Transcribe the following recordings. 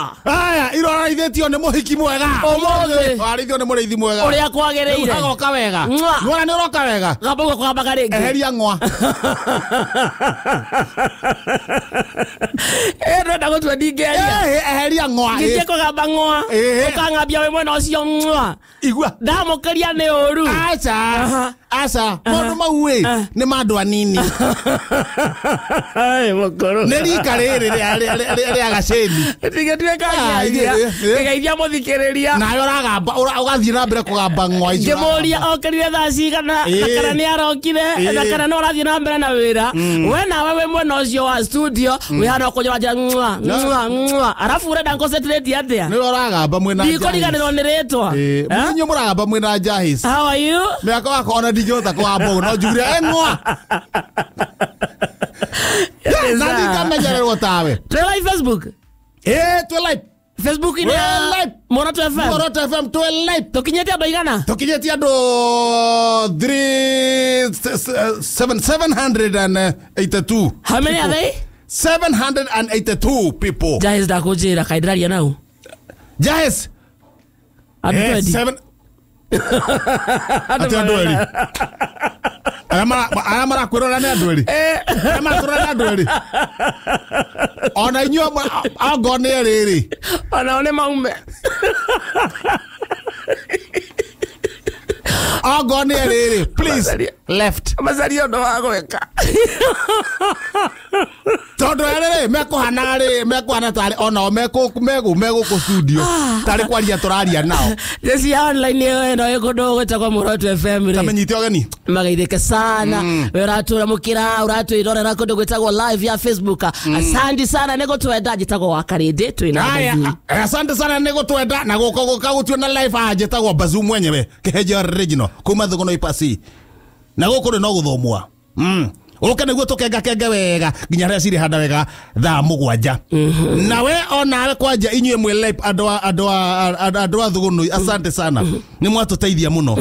Aya, iroraithĩtio nĩ mũhiki mwega. Ũmũthĩ. Warĩithio nĩ mũrĩithi mwega. Ũrĩa kwagĩrĩire. Agoka wega. Mwah. Nĩwona nĩ ũroka wega. Gamba ũguo kũgambaga rĩngĩ. Eheria ng'wa. Ĩ ndĩrenda gũtua ndingĩaria. Eh, eheria ng'wa. Ngĩthiĩ kũgamba ng'wa. Eh. Ũkang'ambia wĩ mwena ũcio ng'wa. Igua. Ndamũkĩria nĩ ũru. Aca. Aha. Aca. Maũndũ mau ĩ nĩ ma andũ anini. Ai, mũkũrũ. Nĩ rika rĩrĩ rĩa gacĩni. Tigĩtuĩka Ah, ngĩaria. ithuĩ- Ngĩgeithia mũthikĩrĩria. Nawe ũragamba ũgathiĩ na mbere kũgamba ng'wa icio. Ngĩmũria okĩrire thaa cigana na Ĩĩ. kana nĩ arokire Ĩĩ. na kana no ũrathiĩ na mbere na wĩra. We nawe wĩ mwena ũcio wa studio wĩ hana ũkũnjora njĩra ng'wa ng'wa ng'wa. Arabu ũrenda concentrate atĩa? Nĩ ũragamba mwĩna Ndikũriganĩrwo nĩ rĩtwa. Eh, Eh? inyuĩ mũragamba mwĩna njahis. How are you? Mĩaka wakwa ona ndingĩhota kũgamba ũguo no njugire "Eh, ng'wa. Na ndingamenyererwo tawe. Twĩ live Facebook. Eh, twĩ live. Facebook inĩ ya Twĩ live. Muoroto FM. Muoroto FM twĩ live. Tũkinyĩte andũ aigana? Tũkinyĩtie andũ 782. How many are they? 782 people. Jahis ndakũnjĩra kaĩ ndĩraria nau. Jahis. Andũ Eh, 20. seven. Atĩ andũ erĩ. Arĩa marakwĩrora nĩ andũ erĩ. Arĩa marakwĩrora nĩ andũ erĩ. Ona inyuĩ angorwo nĩ erĩ rĩ. Onao nĩ maume. Angorwo nĩ erĩ rĩ. Please left. Macarie ũndũ wa gwĩka. Tondũ erĩ rĩ mekũhana rĩ mekũhana tarĩ onao megũkũ studio tarĩ kwaria tũraria nao. Jeci ya online ĩyo ĩno ĩ kũndũ gwĩtagwo Muoroto FM rĩ. Tamenyite ũgeni. Magaithĩke sana. We ũratũramũkĩra ũratwĩrorera kũndũ gwĩtagwo live ya Facebook. Asante sana nĩ gũtwenda. Njĩtagwo wa Karĩndĩ twĩna Haya, Bazuu. asante sana nĩ gũtwenda na gũka gũka gũtuona live haha njĩtagwo Bazuu mwenyewe kĩhenjo original kuma Thũgũno ipasi na gũkũ rĩ no gũthomwa ũke nĩguo tũkengakenge wega nginya harĩa cirĩ handa wega thaa mũgwanja nawe onawe kwanja inyuĩ mwĩ live andũ a Thũgũnũi asante sana nĩ mwatũteithia mũno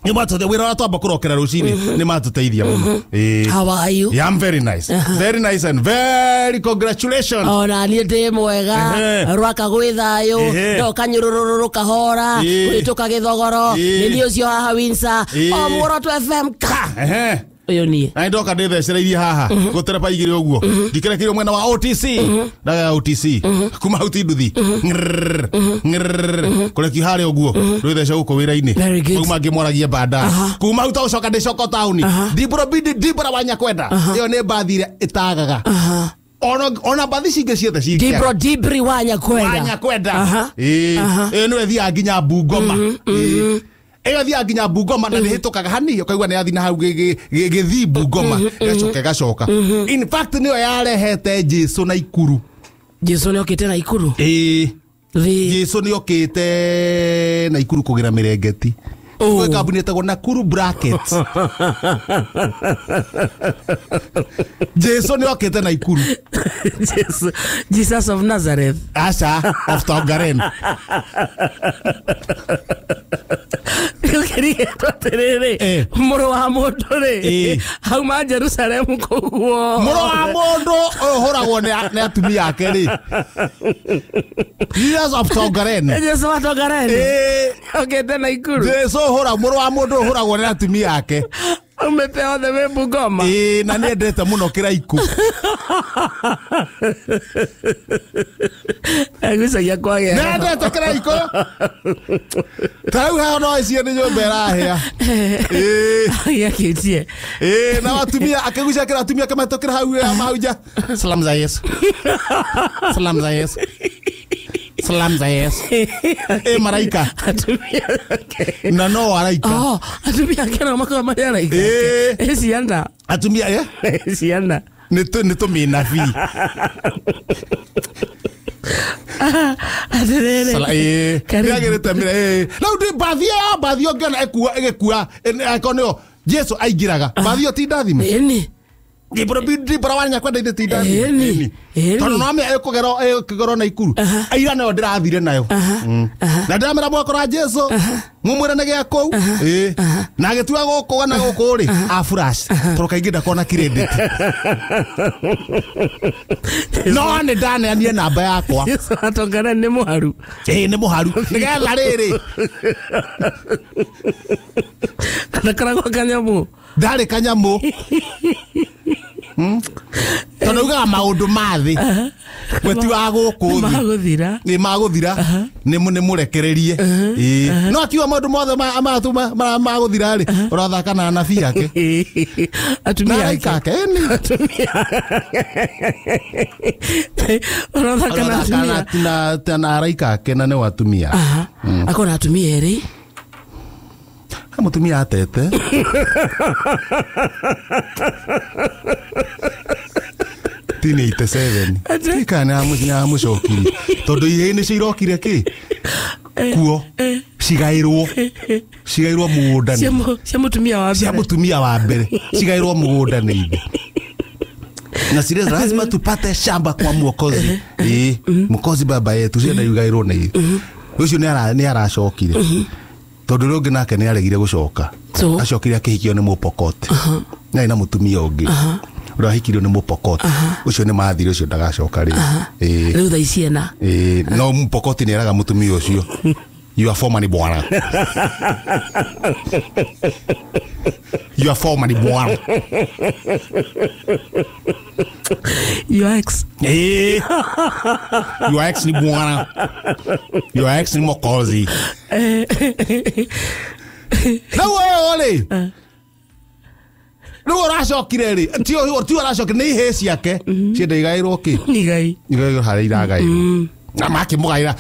nĩ mwatũteithia wĩra ũrĩa twamba kũrokera rũcinĩ nĩ matũteithia mũno. Ĩĩ. How are you? Yeah, I'm very nice. Very nice and very congratulations. Ona niĩ ndĩ mwega. Ehe. Rwaka gwĩ thayũ. Ehe. Ndoka nyũrũrũrũ kahora. Ĩĩ. Gwĩtũka gĩthogoro. Ĩĩ. Nĩ niĩ ũcio haha Windsor. Ĩĩ. O Muoroto FM ka. Ehe. Ũyũ niĩ. Na ndoka ndĩthecereirie haha gũtereba igĩrĩ ũguo ndikerekeirwo mwena wa OTC ndaga ya OTC kuma hau ti nduthi Ngrrr, ngrrr, kũrekio harĩa ũguo rwĩthece gũkũ wĩra-inĩ Very good. kuma ngĩmwaragia baadaye kuma hau tagũcoka ndĩcoka taũni Dibora bidi Dibora wa Nyakwenda ĩyo nĩ mbathi ĩrĩa ĩtagaga ona mbathi cingĩ ciothe cingĩaga. Dibro Dibri wa Nyakwenda. Wa Nyakwenda. Aha. Ĩĩ. Aha. Ĩyo nĩyo ĩthiaga nginya Bungoma. Ĩĩ. Ĩyo ĩthiaga nginya Bungoma na nĩhĩtũkaga hanini ũkaigua nĩ yathiĩ na hau gĩthii Bungoma ĩgacoka ĩgacoka. In fact nĩyo yarehete Jesu na Ikuru. Jesu nĩ okĩte na Ikuru. Ĩĩ. Thĩ. Jesu nĩ okĩte na Ikuru kũgĩra mĩrengeti. Oh. Gwĩ kambuni ĩtagwo Nakuru Brackets. Jesu nĩ okĩte na Ikuru. Jesus, Jesus of Nazareth. Aca of Tongaren. Ũkĩrigĩtwo atĩrĩrĩ, Eh. mũrũ wa mũndũ rĩ, Eh. auma Jerusalemu kũu guothe. Mũrũ wa mũndũ ũyũ ũhũragwo nĩ atumia ake rĩ. Jesus of Tongaren. Jesu wa Tongaren. Ĩĩ. Okĩte na Ikuru. Jesu ũhũra mũrũ wa mũndũ ũhũragwo nĩ atumia ake. Aumĩte othe wĩ Bungoma. Ĩĩ na nĩendete mũno kĩraiku. Egucagia kwagĩa. Nĩendete kĩraikũ. Ta rĩu haha no icio nĩ nyũmba ĩrahĩa. Ĩĩ. Gĩakĩtie. Ĩĩ na atumia akĩgucia kĩra atumia akĩmatũkĩra hau hau nja. Salam za Yesu. Salam za Yesu. Salam za Yesu. Ĩ maraika. Atumia ake. Na no araika. Oh, atumia ake nao makoragwo marĩ araika. Ĩĩ. Ĩ ciana. Atumia eh? Ĩ ciana. Nĩ tũmĩnabii. Atĩrĩrĩ. Ĩĩ. Karibu. Nĩagĩrĩte mĩra ĩĩ. Rĩu ndĩ mbathi ĩyo mbathi ĩyo ngĩona ĩkua ĩgĩkua ĩkorwo nĩyo Jesu aingĩraga. Mbathi ĩyo ti ndathime. Ĩni. Ndibora wa nyakwenda ithe ti ndathire. Ĩni, ĩni. Tondũ no amenya ĩkũgerwo na ikuru. Aira nayo ndĩrathire nayo. Na ndĩramera mwakora Jesu mumwĩre nĩ gĩa kũu. Ĩĩ. Na agĩtua gũkũ kana gũkũ rĩ a flash tondũ kaingĩ ndakona credit. No nĩ ndaneanire namba yakwa. Jesu atongana nĩ mũharu. Ĩĩ nĩ mũharu. Nĩgetha rĩrĩ Ndakoragwo kanyamũ. ndarĩ kanyamũ. Tondũ ugaga maũndũ ma thĩ we ti wa gũkũ thĩ. Magũthira. Nĩ magũthira nĩ mũrekererie. Ĩĩ. No akiuga maũndũ mothe magũthira rĩ ũrathaka na anabii ake na Atumia araika ake. ake. Ĩni. Atumia. Ũrathaka na Ũrathaka atumia. na araika ake na nĩo atumia. Akorwo na atumia erĩ. He mũtumia atete. Ti nĩ 87. Ate? Tika nĩ amũcokirie tondũ ihĩĩ nĩcio irokire kĩ kuo cigaĩrwo cigaĩrwo mũgũnda Cia nĩ cia mũtumia wa cia mbere. mũtumia wa mbere cigaĩrwo mũgũnda nĩ ithe na cire lazima tupate shamba kwa mwokozi. Ĩĩ mwokozi baba yetu cienda igaĩrwo nĩ ithe ũcio nĩ aracokire tondũ ũrĩa ũngĩ nake nĩ aregire gũcoka. So? Acokire akĩhikio nĩ mũpokot nĩ na mũtumia ũngĩ ũrĩa ahikirio nĩ mũpokot ũcio nĩ mathire ũcio ndagacoka rĩ. Ĩĩ. Rĩu thaa ici ena. Ĩĩ, no mpokoti nĩ eraga mũtumia ũcio you are former ni bwana. You are former ni bwana. Your ex. Ĩĩ. Your ex ni bwana. Your ex ni mokozi. Rĩu ũyũ rĩ rĩu ũracokire rĩ ti ũracokire nĩ ihĩĩ ciake cienda igaĩrwo kĩ Igai. igaĩrwo harĩa iragaĩrwo na makĩmũgaĩra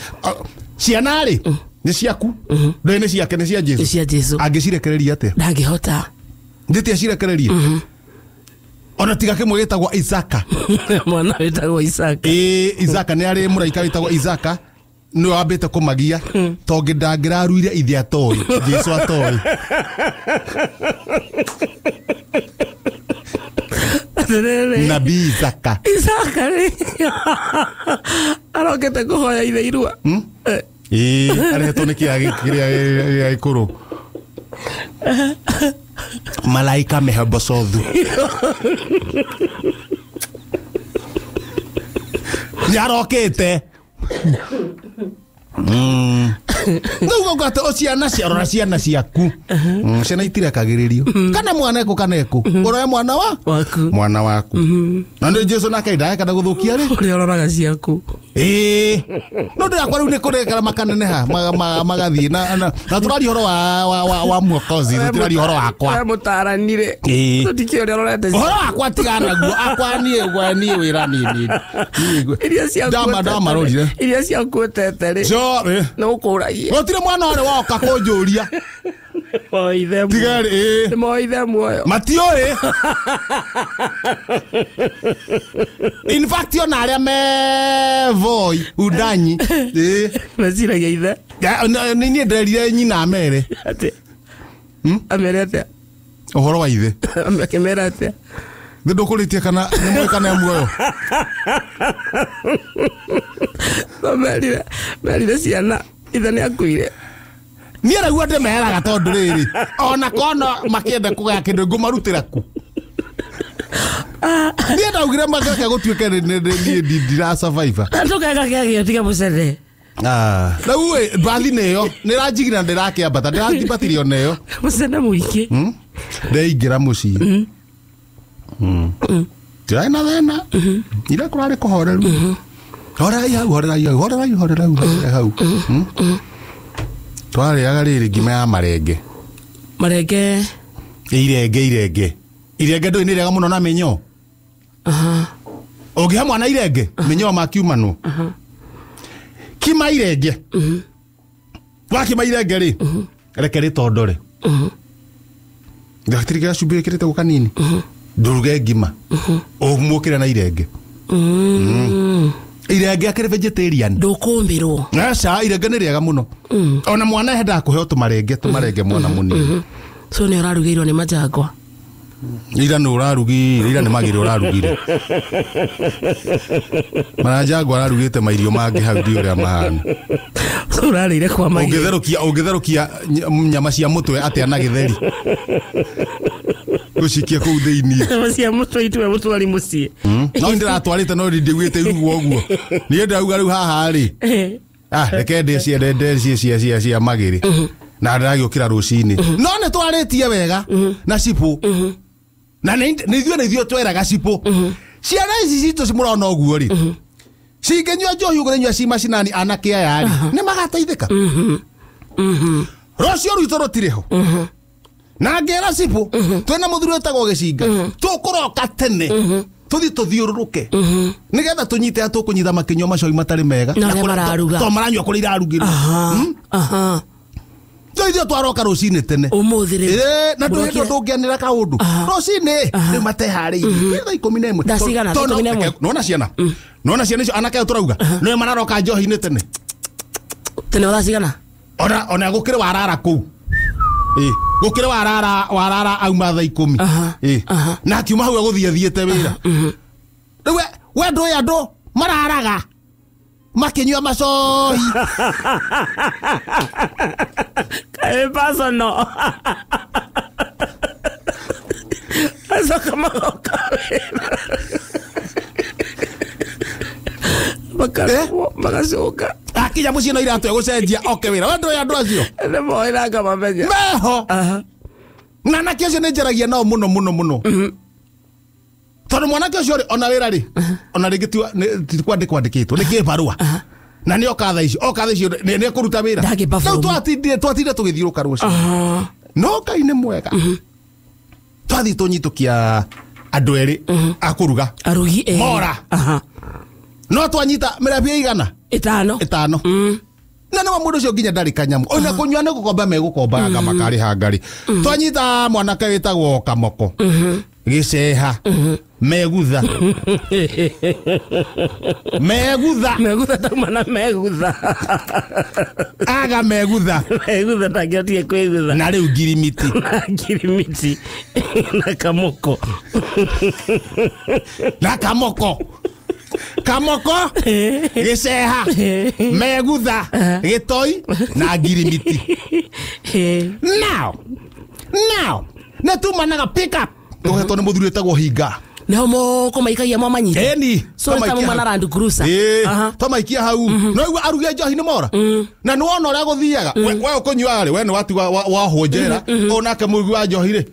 ciana rĩ nĩ ciaku ndũĩ nĩ ciake nĩ cia Nĩ Jesu cia Jesu. angĩcirekereria atĩa Ndangĩhota. ndĩte acirekererie ona tiga kĩmwe gĩtagwo Isaka. Mwana wĩtagwo Isaka. Ĩĩ Isaka nĩ arĩ mũraika wĩtagwo Isaka nĩwe wambĩte kũmagia tondũ ndangĩraruire ithe atoĩ Jesu atoĩ. Atĩrĩrĩ. Nabii Isaka. Isaka rĩ arokete kũhoya ithe irua. Ĩĩ arehetwo nĩ kĩrĩa gĩa gĩkũrũ. Malaika mehobosothu. Nĩ arokĩte. Rĩu ngwate o ciana cia rora ciana ciaku. Ciana itirekagĩrĩrio. Kana mwana ekũ kana ekũ. Ũroe mwana wa Waku. mwana waku. Na nĩ Jesu nake ndageka na gũthũkia rĩ. Ũrĩa ũroraga ciaku. Ĩĩ. No ndĩrakwa rĩu nĩ kũrekera makaneneha magathiĩ na tũraria ũhoro wa mwokozi tũtiraria ũhoro wakwa. We mũtaranire. Ĩĩ. Tũtikĩũĩ ũrĩa ũrorete Ũhoro wakwa tigana naguo akwa niĩ gwa niĩ wĩra niĩ niĩ. Iria ciaku Ndamarorire. Iria ciaku ũtete rĩ. Jo Nĩ ũkũragia. Gũtirĩ mwana ũrĩ woka kũnjũria. Moithe muoyo. Tiga ĩĩ. Nĩ moithe muoyo. Matiũĩ. In fact ona arĩa me Voi Undanyi. Ĩĩ. Meciragia ithe. Nĩ niĩ nderire nyina amere Atĩ. Amere atĩa? ũhoro wa ithe. Akĩmera atĩa? Nĩ ndũkũrĩtie kana nĩ mũĩ kana e muoyo. No merire ciana ithe nĩ akuire. Niĩ naguo ndĩmeraga tondũ rĩrĩ ona kona makĩenda kũgaya kĩndũ ngũmarutĩra ku. Niĩ ndaugire mageke gũtuĩke niĩ ndira survive. Ndũkaga kĩagĩo tiga mũcene. Rĩu ĩ mbathi nĩyo nĩranjigina ndĩrakĩambata ndĩranjimbatire ona ĩyo. Mũcene mũingĩ. Ndeingĩra mũciĩ. Ndirarĩ na thĩna. Ira kũrarĩ kũhoreru. Horerai hau horerai hau horerai horerai horerai hau. Twarĩaga rĩrĩ ngima ya marenge. Marenge. Irenge irenge. Irenge ndũĩ nĩ rĩega mũno na mĩnyoo. Ũngĩhe mwana irenge mĩnyoo makiumanwo. Kima irenge. Wakima irenge rĩ reke rĩtondore. Gatirĩ gĩa cumbĩ wĩkĩrĩte gũ kanini. Ndũruge ngima. Ũmũkĩre na irenge. Irenge akĩrĩ vegetarian. Ndũkũmbĩrwo. Aca irenge nĩ rĩega mũno. Ona mwana endaga kũheo tũmarenge tũmarenge mwana mũnini. So nĩ ũrarugĩirwo nĩ manjangwa. Ira nĩ ũrarugire, ira nĩ magĩrĩ ũrarugire. Maranjangwa ararugĩte mairio mangĩ hau ndiũ ũrĩa mahana. Ũrarĩire kwa magĩrĩ. Ũngĩtherũkia nyama cia mũtwe atĩa na gĩtheri? Ũcikie kũu thĩinĩ. Nyama cia mũtwe itue mũtwari mũciĩ. No ndĩratwarĩte no ndiguĩte irugwo ũguo. Niĩ ndauga rĩu haha rĩ. Reke ndĩcie cia magĩrĩ. Na ndĩragĩũkĩra rũcinĩ. No nĩ twarĩtie wega na cibũ. Na nĩ ithuĩ tweraga cibũ. Ciana ici citũ mũrona ũguo rĩ. Cingĩnyua njohi ũguo nyua ci macinani anake aya rĩ. Nĩ magateithĩka. Rũciũ rwitũ rũtirĩ ho. Na ngera cibũ twĩna mũthuri wĩtagwo Gĩcinga. Tũkũroka tene. Tũthiĩ tũthiũrũrũke. Nĩgetha tũnyite atĩ tũkũnyita makĩnyua macoi matarĩ mega. Na ũrĩa mararuga. To maranyua kũrĩa irarugĩrwo. Ithuĩ twaroka rũcinĩ tene. Ũmũthĩ rĩ. Na ndũhĩndĩ ndũngĩanĩra kaũndũ. Rũcinĩ rĩu mateharĩirie. Thaa 11. Thaa cigana? Thaa 11. Nona ciana. Nona ciana icio anake tũrauga. Nĩo mararoka njohi-inĩ tene. Tene thaa cigana? Ona gũkĩrĩ warara kũu. Gũkĩrĩ warara auma thaa 10. Na akiuma hau egũthiĩ athiĩte wĩra. Rĩu we ndũĩ andũ mararaga makĩnyua macohi. Personal. Acoka magoka wĩra. Magacoka. Akinya mũciĩ no iratũ egũcenjia oke wĩra. We ndũĩ andũ acio? Nĩ moĩ na ngamamenya. Meho. Na anake acio nĩ njaragia nao mũno mũno mũno. Tondũ mwanake ũcio rĩ ona wĩra rĩ ona rĩngĩ ti kwandĩkwo andĩkĩtwo nĩ kĩbarũa. Na nĩ oka thaa icio, oka thaa icio nĩ ekũruta wĩra. Rĩu twatindire tũgĩthiũrũka rũciũ. No Ngai nĩ mwega. Twathiĩ tũnyitũkia andũ erĩ a kũruga. Arugi erĩ. Mora. No twanyita mĩrabia igana? Ĩtano. Na nĩ wa mũndũ ũcio nginya ndarĩ kanyamũ. Ona kũnyua nĩ gũkomba megũkombaga makarĩha ngari. Twanyita mwanake wĩtagwo Kamoko. Gĩceha. Megutha. Megutha. Megutha tauma na megutha. Aga megutha. Megutha ndangĩhotire kwĩgutha. Na rĩu ngirimiti. Na ngirimiti. Na Kamoko. Na Kamoko. Kamoko, Gĩceha, Megutha, Gĩtoi na ngirimiti. Now, nĩ tumanaga pick up. Tũhetwo nĩ mũthuri wĩtagwo Hinga. Nĩho mũkũmaikagia mwamanyita. Ĩni. So nĩ ta muma na Land Cruiser. Twamaikia hau. No igua arugi a njohi nĩ mora. Na nĩ wona ũrĩa gũthiaga. We ũkũnyuaga rĩ, we nĩ watiga wohwo njera. Onake mũrugi wa njohi rĩ,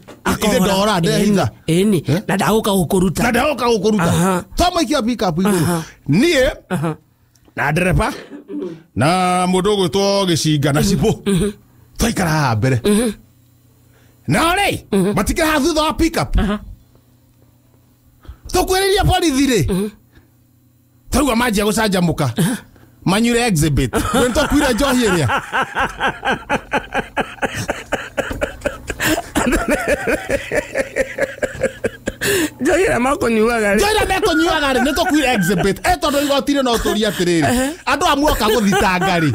ithe ndora ndehitha. Ĩni. Na ndagũka gũkũruta. Na ndagũka gũkũruta. Twamaikia pick up igũrũ. Niĩ na ndereba na mũndũ ũgwĩtwo Gĩcinga na cibũ. Twaikara haha mbere. Na rĩ, matikĩrĩ haha thutha wa pick up. Tũkwĩrĩria borithi rĩ. Twaigua manjia gũcanjamũka. Manyuire exhibit. Nĩ twakuire njohi ĩrĩa. Njohi ĩrĩa makũnyuaga rĩ. Njohi ĩrĩa mekũnyuaga rĩ, nĩ tũkuire exhibit. Tondũ igoti-inĩ no tũrie atĩrĩrĩ. Andũ a muoka gũthitanga rĩ.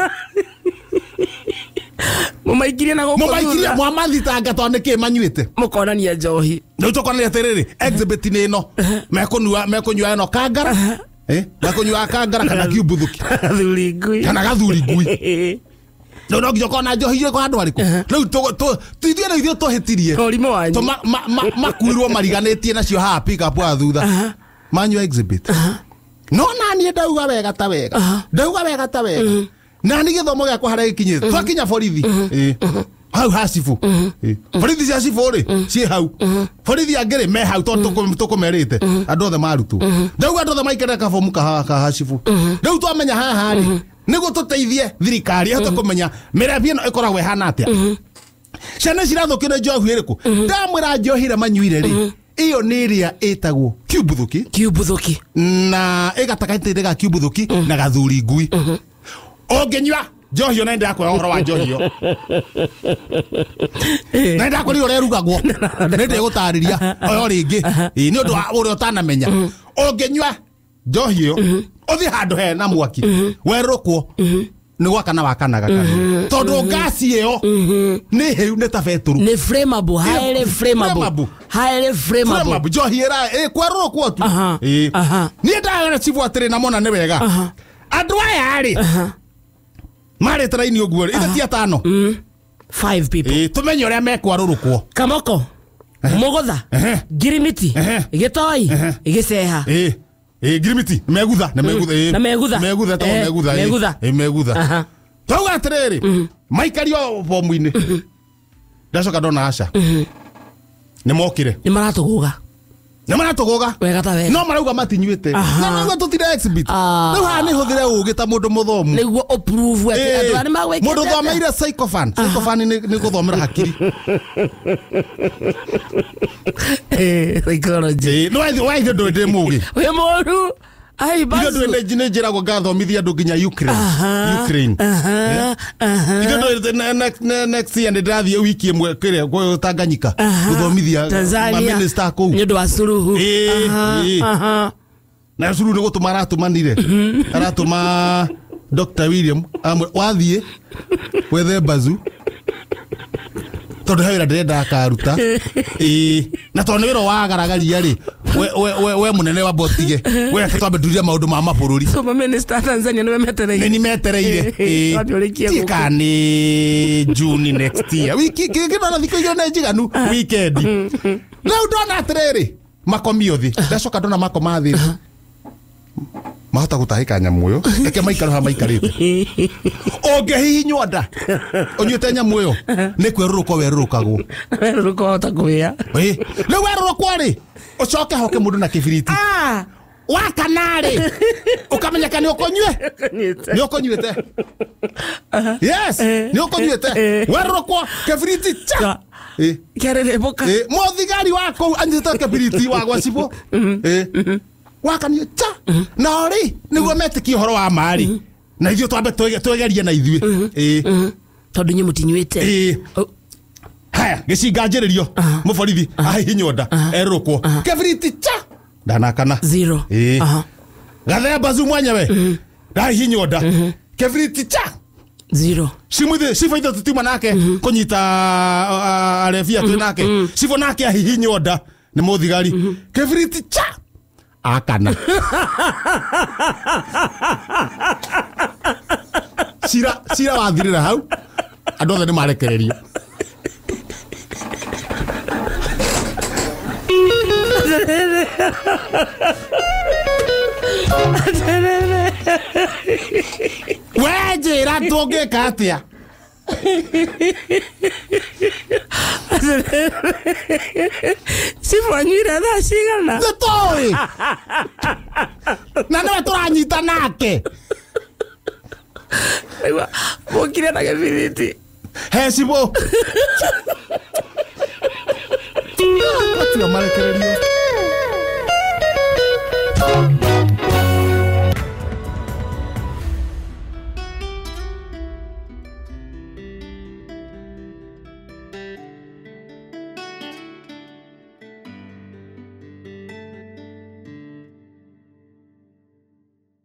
Mũmaikirie na gũkũ Mũmaikirie thutha. mwamathitanga tondũ nĩkĩ manyuĩte. Mũkonania njohi. Rĩu tũkonania atĩrĩrĩ, exhibit nĩ ĩno. Mekũnyua ĩno kangara. Mekũnyua kangara kana kiumbuthuki. Gathuri ngui. Kana gathuri ngui. Rĩu no nginya ũkorwo na njohi irĩkũ handũ harĩkũ. Rĩu ithuĩ nĩ ithuĩ tũhĩtirie. Ũrimũ wanyu. Makuirwo mariganĩtie nacio haha pick up haha thutha. Manyua exhibit. No naniĩ ndauga wega ta wega. Ndauga wega ta wega. Na nĩ gĩthomo gĩakwa harĩa gĩkinyĩte. Twakinya borithi. Hau ha cibũ. Borithi cia cibũ rĩ, ciĩ hau. Borithi angĩ rĩ, me hau tondũ tũkũmerĩte. Andũ othe marutwo. Ndauga andũ othe maikarĩre kabomu ka ha cibũ. Rĩu twamenya haha rĩ, nĩguo tũteithie thirikari ĩhote kũmenya mĩrebia ĩno ĩkoragwo ĩhana atĩa. Ciana cirathũkio nĩ njohi ĩrĩkũ? Ndamwĩra njohi ĩrĩa manyuire rĩ, ĩyo nĩ ĩrĩa ĩtagwo kiumbuthuki. Kiumbuthuki. Na ĩgatagatĩ ga kiumbuthuki na gathuri ngui. Ũngĩnyua njohi ona ndĩrakwĩra ũhoro wa njohi ĩyo. Na ndĩrakwĩra ũrĩa ĩrugagwo. Nĩ ndĩgũtarĩria oyo rĩngĩ. Nĩ ũndũ wa ũrĩa ũtanamenya. Ũngĩnyua njohi ĩyo, ũthiĩ handũ hena mwaki, werũkwo. Nĩ gwakana wakanaga kanua tondũ ngasi ĩyo nĩ hĩu nĩ ta betũrũ. Nĩ flammable, highly flammable, highly flammable. Flammable njohi ĩra kwerũrũkwo tu. Niĩ ndagera cibũ atĩrĩ na mona nĩ wega andũ aya rĩ marĩte raini ũguo rĩ ithe ti atano. 5 people. Tumenye ũrĩa mekwarũrũkwo. Kamoko, Mugutha, Ngirimiti, Gitoi, Giceha. Ngirimiti megutha na megutha na megutha megutha ta megutha megutha megutha. Tauga atĩrĩrĩ maikario bomu-inĩ ndacoka ndona aca nĩ mokire nĩ maratũgũga nĩ maratũgũga wega ta wega no marauga matinyuĩte no marauga tũtire exhibit. Rĩu haha nĩ hũthĩre ũgĩ ta mũndũ mũthomu nĩguo ũprove atĩ andũ arĩa magwĩkĩte mũndũ ũthomeire psychophan psychophan nĩ gũthomera hakiri psychology. No waithe ndũĩ ndĩ mũgĩ wĩ mũru. Ai bazu ithe ndũĩ nĩ njĩragwo ngathomithia andũ nginya Ukraine. Ukraine ithe ndũĩ next year nĩ ndĩrathiĩ wiki ĩmwe kĩrĩa kwa Tanganyika gũthomithia maminista kũu nĩ ũndũ wa Suluhu. Na Suluhu nĩ gũtũma aratũmanire aratũma Dr. William wathiĩ wethe Bazu tondũ he wĩra ndĩrenda akaruta. Na tondũ nĩ wĩra wagaragaria rĩ we mũnene wa botige we twambe ndurie maũndũ ma mabũrũri. So maminista Tanzania nĩ metereire nĩ metereire tika nĩ June next year wiki kĩndona thikũ igĩrĩ nĩ njiganu weekend. Rĩu ndona atĩrĩrĩ makomio thĩ ndacoka ndona makoma thĩ mahota gũtahĩka nyamũ ĩyo reke maikare haha maikarĩte ũngĩhihinywo nda ũnyuĩte nyamũ ĩyo nĩ kwerũrũkwo werũrũkagwo werũrũkwo wahota kũhĩa. Rĩu werũrũkwo rĩ ũcoke hoke mũndũ na kĩbiriti wakana rĩ ũkamenyeka nĩ ũkũnyue nĩ ũkũnyuĩte. Yes nĩ ũkũnyuĩte werũrũkwo kĩbiriti cha kĩarĩrĩmbũka mũthigari wa kũu anyitĩte kĩbiriti wa gwa cibũ wakanio cha na rĩ nĩguo metĩkie ũhoro wa ma rĩ na ithuĩ twambe twegerie na ithuĩ tondũ inyuĩ mũtinyuĩte. Haya gĩcinga njĩrĩrio mũborithi ahihinywo nda erũrũkwo kĩbiriti cha ndanakana zero. Gathea Bazu mwenyewe ndahihinywo nda kĩbiriti cha zero. Cimuthi cibũ ithe tũtiuma nake kũnyita arebia twĩ nake cibũ nake ahihinywo nda nĩ mũthigari kĩbiriti cha akana. Cira wathirĩra hau andũ othe nĩ marekererio. We njĩra tũngĩka atĩa? Cibũ anyuire thaa cigana? Nĩ tũĩ na nĩwe tũranyita nake mũkire na gĩbiriti he cibũ. Matia marekererio.